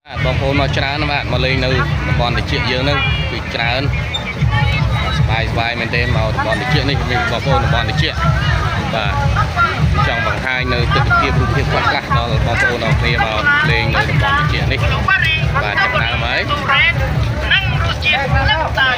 បាទបងប្អូនមកច្រើនណាស់បាទមកលេងនៅតំបន់តិចយើងហ្នឹងគឺច្រើនសบายសบายមែនទេមកតំបន់តិចនេះមានបងប្អូនតំបន់តិចបាទចង់បង្ហាញនៅទស្សនវិជ្ជារូបភាពខ្លះៗដល់បងប្អូនអរគ្នាមកលេងនៅតំបន់តិចនេះបាទចាប់ដើមហើយ នឹងរសជាតិនឹងតៃ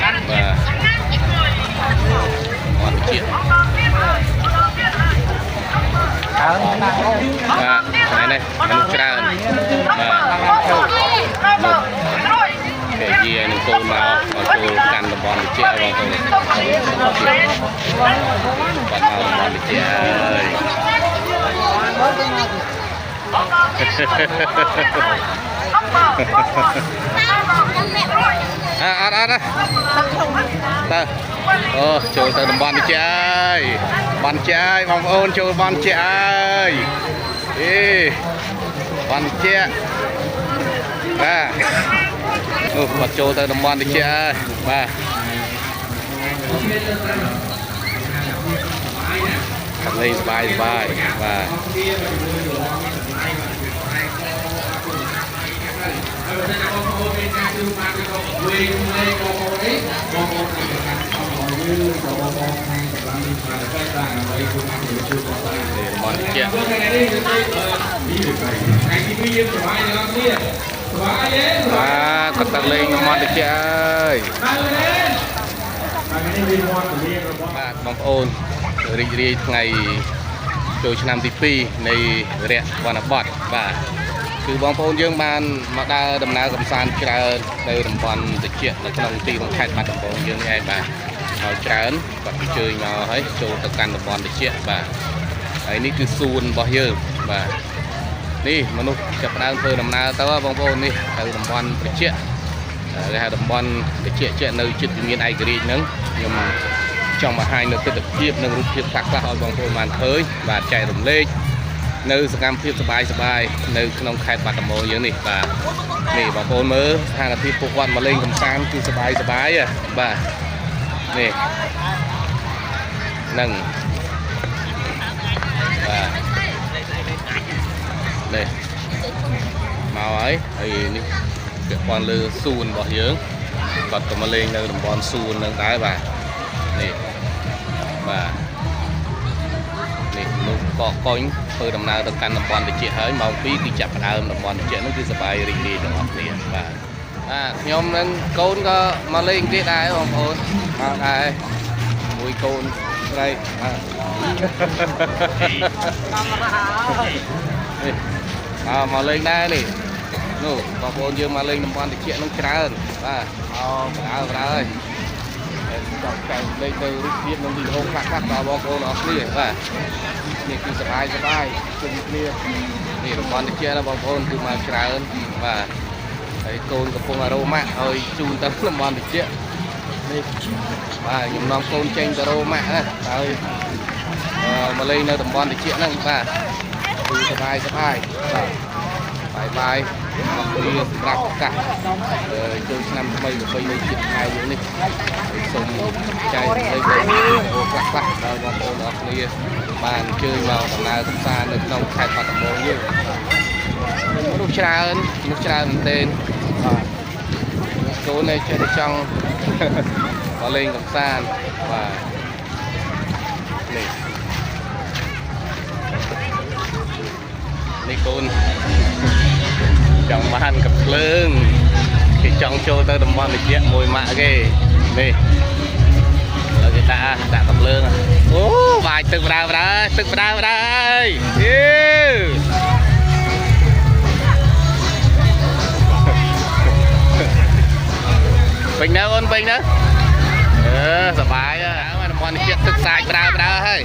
កាន់ បាទតំបន់តិចបាទថ្ងៃនេះមនុស្សច្រើនបាទលោកគេយានឹងកូនមកមកចូលកាន់តំបន់តិចបងប្អូន បាត់មកតំបន់តិចហើយ អ่ะអត់អត់ទេតើអូចូលទៅតំបន់តិចហើយតំបន់តិចហើយបងប្អូនចូលតំបន់តិចហើយអេតំបន់តិចបាទនោះគាត់ចូលទៅតំបន់តិចហើយបាទខាត់លេងសบายសบายបាទ នេះតំបន់តិច ថ្ងៃទី2យើងសប្បាយទាំងអស់គ្នាសប្បាយទេ បាទគាត់ទៅលេងតំបន់តិចហើយ ហើយទេថ្ងៃនេះមានវត្តមានរបស់ បាទបងប្អូនរីករាយថ្ងៃចូលឆ្នាំទី2នៃរយៈវណ្ណបតបាទគឺបងប្អូនយើងបានមកដើរដំណើរកម្សាន្តច្រើននៅតំបន់តិចនៅក្នុងទីក្រុងខេត្តបាត់ដំបងយើងនេះឯងបាទហើយច្រើនគាត់អញ្ជើញមកហើយចូលទៅកាន់តំបន់តិចបាទហើយនេះគឺសួនរបស់យើងបាទនេះមនុស្សចាប់ផ្ដើមធ្វើដំណើរទៅហ៎បងប្អូននេះទៅតំបន់តិចគេហៅតំបន់តិចនៅជិតវិមានឯករាជ្យហ្នឹងខ្ញុំ ចង់បង្ហាញនៅទស្សនវិជ្ជានិងរូបភាពខ្លះៗឲ្យបងប្អូនបានឃើញបាទចែករំលែកនៅសកម្មភាពសប្បាយៗនៅក្នុងខេត្តបាត់ដំបងយើងនេះបាទនេះបងប្អូនមើលស្ថានភាពពួកគាត់មកលេងកម្សាន្តគឺសប្បាយៗហ៎បាទនេះនឹងបាទនេះមកហើយហើយនេះពាក់ព័ន្ធលើសួនរបស់យើងគាត់ក៏មកលេងនៅតំបន់សួននឹងដែរបាទនេះ បាទនេះលោកកកកុញធ្វើដំណើរទៅកាន់តំបន់តិចហើយម៉ោង2គឺចាប់ផ្ដើមតំបន់តិចហ្នឹងគឺសប្បាយរីករាយទាំងអស់គ្នាបាទបាទខ្ញុំនឹងកូនក៏មកលេងទៀតដែរបងប្អូនមកដែរមួយកូនស្រីបាទនេះមកមកលេងដែរនេះនោះបងប្អូនយើងមកលេងតំបន់តិចហ្នឹងច្រើនបាទមកបដើបដើហើយ ចង់ចែកលេខទៅរូបភាពនិងវីដេអូខ្លះៗដល់បងប្អូនអរគ្នាបាទនេះគឺសប្បាយសប្បាយជុំគ្នានេះតំបន់តិចណាបងប្អូនគឺមកច្រើនបាទហើយកូនកំពុងអារ៉ូម៉ាក់ឲ្យជូនទៅតំបន់តិចនេះបាទខ្ញុំនាំកូនចេញទៅរ៉ូម៉ាក់ណាហើយមកលេងនៅតំបន់តិចហ្នឹងបាទគឺសប្បាយសប្បាយបាទបាយបាយមកគ្នាសម្រាប់ឱកាសចូលឆ្នាំថ្មីប្រពៃណីជាតិខ្មែរយើងនេះ សូមចែករំលែកនៅវីដេអូខ្លះៗដល់បងប្អូនអរគ្នាបានអញ្ជើញមកដំណើរកម្សាន្តនៅក្នុងខេត្តបាត់ដំបងយើងមនុស្សច្រើនមនុស្សច្រើនមែនទែនបាទកូននេះចេះតែចង់ មកលេងកម្សាន្តបាទនេះនេះកូនចង់បានកំភ្លើងគេចង់ចូលទៅតំបន់ត្រជាក់មួយម៉ាក់គេនេះ ហើយគេដាក់ដាក់កំលើងអូវាយទឹកបដើបដើទឹកបដើបដើយេពេញនៅអូនពេញនៅអឺសបាយហើយតំបន់នេះទឹកសាចបដើបដើហើយ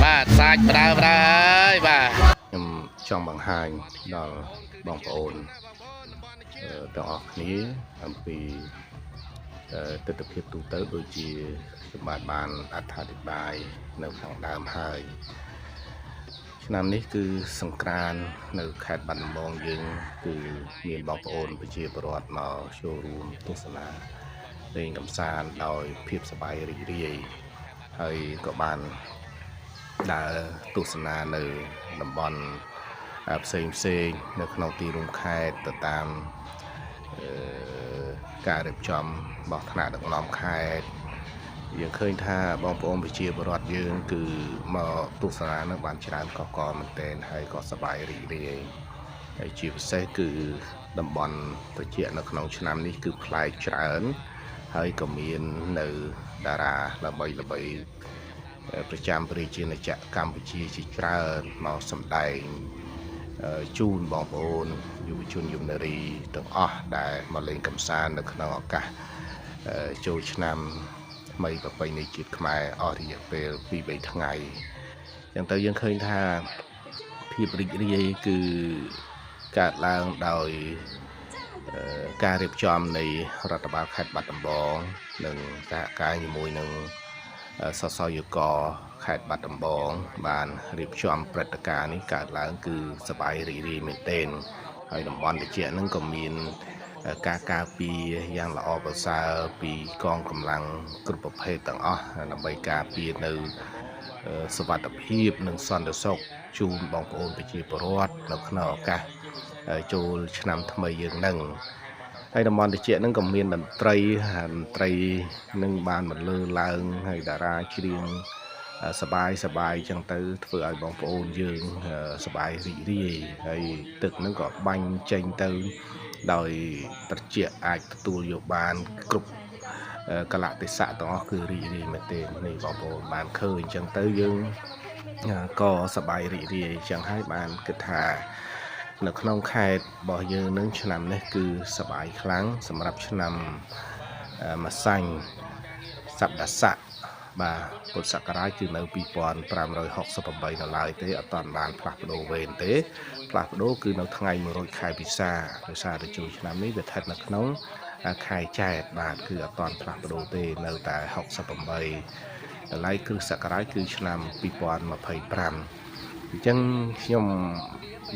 បាទសាចបដើបដើហើយបាទខ្ញុំចង់បង្ហាញដល់បងប្អូនទាំងអស់គ្នាអំពី ទស្សនភាពទូទៅដូចជាខ្ញុំបាទបានអត្ថាធិប្បាយនៅខាងដើមហើយឆ្នាំនេះគឺសង្ក្រាន្តនៅខេត្តបាត់ដំបងយើងគឺមានបងប្អូនប្រជាពលរដ្ឋមកចូលរួមទស្សនាលេងកម្សាន្តដោយភាពសប្បាយរីករាយហើយក៏បានដើរទស្សនានៅតំបន់ ផ្សេងផ្សេងនៅក្នុងទីរួមខេត្តទៅតាមការរៀបចំរបស់ថ្នាក់ដឹកនាំខេត្តយើងឃើញថាបងប្អូនប្រជាពលរដ្ឋយើងគឺមកទស្សនានឹងបានច្រើនកកមែនទែនហើយក៏សប្បាយរីករាយហើយជាពិសេសគឺតំបន់ត្រជាក់នៅក្នុងឆ្នាំនេះគឺប្លែកច្រើនហើយក៏មាននៅតារាល្បីល្បីប្រចាំប្រជាជាតិកម្ពុជាជាច្រើនមកសម្ដែងជូនបងប្អូនយុវជនយុវនារីទាំងអស់ដែលមកលេងកម្សាន្តនៅក្នុងឱកាសចូលឆ្នាំថ្មីប្រពៃណីជាតិខ្មែរអស់រយៈពេល 2-3 ថ្ងៃអញ្ចឹងទៅយើងឃើញថាភាពរីករាយគឺកើតឡើងដោយការរៀបចំនៃរដ្ឋបាលខេត្តបាត់ដំបងនិងសហការជាមួយនឹងសសយកខេត្តបាត់ដំបងបានរៀបចំព្រឹត្តិការណ៍នេះកើតឡើងគឺសប្បាយរីករាយមែនទែនហើយតំបន់ត្រជាក់ហ្នឹងក៏មានការការពារយ៉ាងល្អប្រសើរពីកងកម្លាំងគ្រប់ប្រភេទទាំងអស់ដើម្បីការពារនៅសុវត្ថិភាពនិងសន្តិសុខជូនបងប្អូនប្រជាពលរដ្ឋនៅក្នុងឱកាសចូលឆ្នាំថ្មីយើងនឹងហើយតំបន់ត្រជាក់ហ្នឹងក៏មានតន្ត្រីនឹងបានបន្លឺឡើងហើយតារាច្រៀងសបាយសបាយចឹងទៅធ្វើឲ្យបងប្អូនយើងសបាយរីករាយហើយទឹកហ្នឹងក៏បាញ់ចេញទៅដោយត្រជាក់អាចទទួលយកបានគ្រប់កលៈទេសៈទាំងអស់គឺរីករាយមែនទេនេះបងប្អូនបានឃើញចឹងទៅយើងក៏សប្បាយរីករាយចឹងហើយបានគិតថានៅក្នុងខេត្តរបស់យើងនឹងឆ្នាំនេះគឺសប្បាយខ្លាំងសម្រាប់ឆ្នាំម្សាញ់សប្តាហ៍ស័កបាទពុទ្ធសករាជគឺនៅ2568នៅឡើយទេអត់ទាន់បានផ្លាស់ប្ដូរវេនទេផ្លាស់ប្ដូរគឺនៅថ្ងៃ100ខែពិសាដោយសារតែចូលឆ្នាំនេះវាស្ថិតនៅក្នុងខែចែត្របាទគឺអត់ទាន់ផ្លាស់ប្ដូរទេនៅតែ68តម្លៃគ្រិស្តសករាជគឺឆ្នាំ2025អញ្ចឹងខ្ញុំ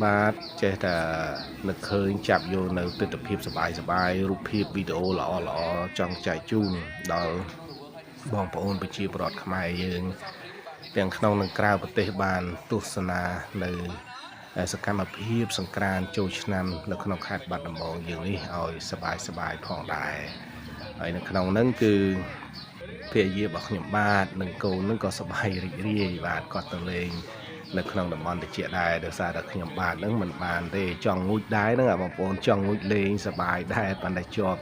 បាទចេះតែនឹកឃើញចាប់យកនៅទិដ្ឋភាពសប្បាយសប្បាយរូបភាពវីដេអូល្អល្អចង់ចែកជូនដល់បងប្អូនប្រជាពលរដ្ឋខ្មែរយើងទាំងក្នុងនិងក្រៅប្រទេសបានទស្សនានៅសកម្មភាពសង្ក្រាន្តចូលឆ្នាំនៅក្នុងខេត្តបាត់ដំបងយើងនេះឲ្យសប្បាយសប្បាយផងដែរហើយនៅក្នុងហ្នឹងគឺភរិយារបស់ខ្ញុំបាទនិងកូនហ្នឹងក៏សប្បាយរីករាយបាទគាត់ទៅលេងនៅក្នុងតំបន់ត្រជាក់ដែរដោយសារតែខ្ញុំបាទហ្នឹងមិនបានទេចង់ងូចដែរហ្នឹងបងប្អូនចង់ងូចលេងសប្បាយដែរប៉ុន្តែជាប់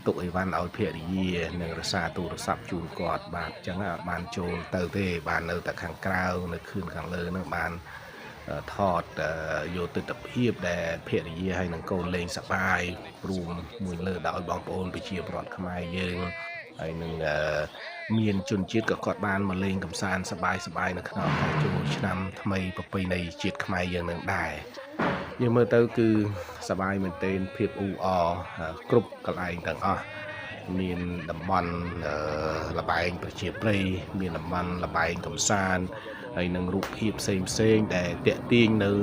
ទុកអីវ៉ាន់ឲ្យភរិយានិងរក្សាទូរស័ព្ទជូនគាត់បាទអញ្ចឹងអត់បានចូលទៅទេបាននៅតែខាងក្រៅនៅខឿនខាងលើហ្នឹងបានថតយកទិដ្ឋភាពដែលភរិយាហើយនឹងកូនលេងសប្បាយរួមមួយលើដោយបងប្អូនប្រជាពលរដ្ឋខ្មែរយើងហើយនឹងមានជនជាតិក៏គាត់បានមកលេងកម្សាន្តសប្បាយសប្បាយនៅក្នុងឱកាសចូលឆ្នាំថ្មីប្រពៃណីជាតិខ្មែរយើងនឹងដែរយើងមើលទៅគឺសប្បាយមែនទែនភាពអ៊ូអរគ្រប់កន្លែងទាំងអស់មានតំបន់លបែងប្រជាប្រិយមានតំបន់លបែងកម្សាន្តហើយនឹងរូបភាពផ្សេងផ្សេងដែលតាក់ទាញនៅ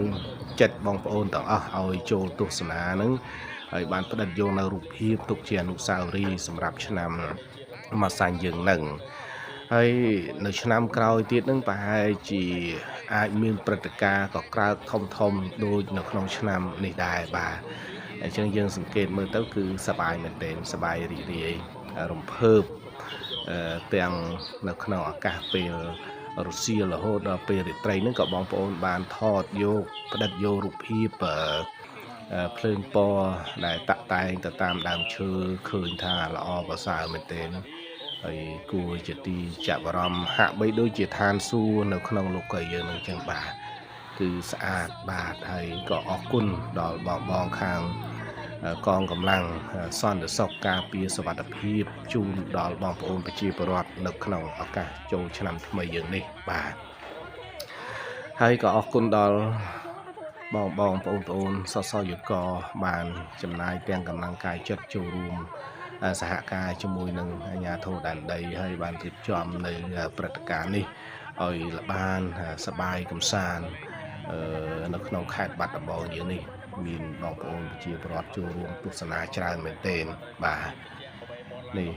ចិត្តបងប្អូនទាំងអស់ឲ្យចូលទស្សនានឹងហើយបានផ្ដិតយកនៅរូបភាពទុកជាអនុស្សាវរីយ៍សម្រាប់ឆ្នាំម្សាញ់យើងនឹងហើយនៅឆ្នាំក្រោយទៀតនឹងប្រហែលជាអាចមានព្រឹត្តិការណ៍ក៏ក្រើកធំធំដូចនៅក្នុងឆ្នាំនេះដែរបាទអញ្ចឹងយើងសង្កេតមើលទៅគឺសប្បាយមែនទែនសប្បាយរីករាយរំភើបទាំងនៅក្នុងឱកាសពេលរសៀលរហូតដល់ពេលរាត្រីហ្នឹងក៏បងប្អូនបានថតយកផ្ដិតយករូបភាពភ្លើងពណ៌ដែលតាក់តែងទៅតាមដើមឈើឃើញថាល្អប្រសើរមែនទែនហើយគួរជាទីចាប់អារម្មណ៍ហាក់បីដូចជាឋានសួគ៌នៅក្នុងលោកីយើងនឹងចឹងបាទគឺស្អាតបាទហើយក៏អរគុណដល់បងៗខាងកងកម្លាំងសន្តិសុខការពារសុវត្ថិភាពជូនដល់បងប្អូនប្រជាពលរដ្ឋនៅក្នុងឱកាសចូលឆ្នាំថ្មីយើងនេះបាទហើយក៏អរគុណដល់បងបងប្អូនប្អូនសសយកបានចំណាយទាំងកម្លាំងកាយចិត្តចូលរួមសហការជាមួយនឹងអាជ្ញាធរដែនដីហើយបានរៀបចំនៅព្រឹត្តិការណ៍នេះឲ្យបានសប្បាយកម្សាន្តនៅក្នុងខេត្តបាត់ដំបងយើងនេះមានបងប្អូនប្រជាពលរដ្ឋចូលរួមទស្សនាច្រើនមែនទែនបាទនេះ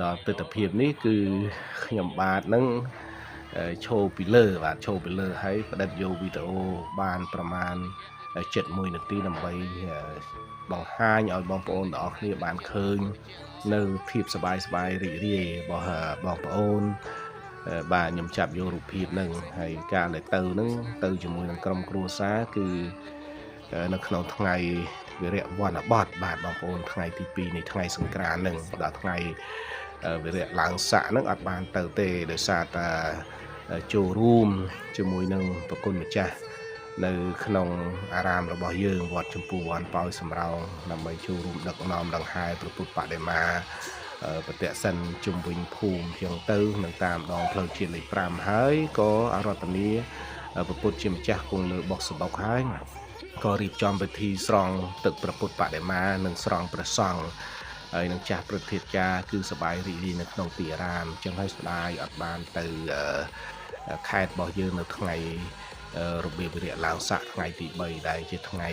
ដល់ទិដ្ឋភាពនេះគឺខ្ញុំបាទនឹង ឈរពីលើបាទឈរពីលើហើយផ្ដិតយកវីដេអូបានប្រមាណ71នាទីដើម្បីបង្ហាញឲ្យបងប្អូនទាំងអស់គ្នាបានឃើញនៅភាពសប្បាយសប្បាយរីករាយរបស់បងប្អូនបាទខ្ញុំចាប់យករូបភាពហ្នឹងហើយការដែលទៅហ្នឹងទៅជាមួយនឹងក្រុមគ្រួសារគឺនៅក្នុងថ្ងៃវិរៈវណ្ណបតបាទបងប្អូនថ្ងៃទី2នៃថ្ងៃសង្ក្រាន្តហ្នឹងដល់ថ្ងៃវិរៈឡើងស័កហ្នឹងអត់បានទៅទេដោយសារតែចូលរួមជាមួយនឹងប្រគុណម្ចាស់នៅក្នុងអារាមរបស់យើងវត្តចម្ពូវ័នប៉ោយសំរោងដើម្បីចូលរួមដឹកនាំដង្ហែព្រះពុទ្ធបដិមាប្រតិសិនជុំវិញភូមិជាងទៅនឹងតាមដងផ្លូវជាតិលេខ5ហើយក៏អារតនីព្រះពុទ្ធជាម្ចាស់គង់លើបុកសបុកហើយក៏រៀបចំពិធីស្រង់ទឹកព្រះពុទ្ធបដិមានិងស្រង់ព្រះសង្ឃហើយនឹងចាស់ប្រធានចាគឺសបាយរីករាយនៅក្នុងទីអារាមអញ្ចឹងហើយស្ដាយអត់បានទៅខេត្តរបស់យើងនៅថ្ងៃរបៀបវិរៈឡើងស័កថ្ងៃទី3ដែលជាថ្ងៃ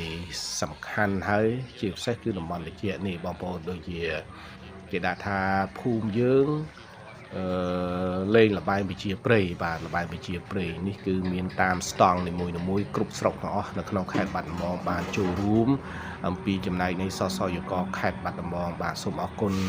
សំខាន់ហើយជាពិសេសគឺតំបន់ត្រជាក់នេះបងប្អូនដូចជាគេដាក់ថាភូមិយើងអឺលេងលបែងវិជាព្រៃបាទលបែងវិជាព្រៃនេះគឺមានតាមស្តង់នីមួយៗគ្រប់ស្រុកទាំងអស់នៅក្នុងខេត្តបាត់ដំបងបានចូលរួមអំពីចំណែកនៃសសយកខេត្តបាត់ដំបងបាទសូមអរគុណ។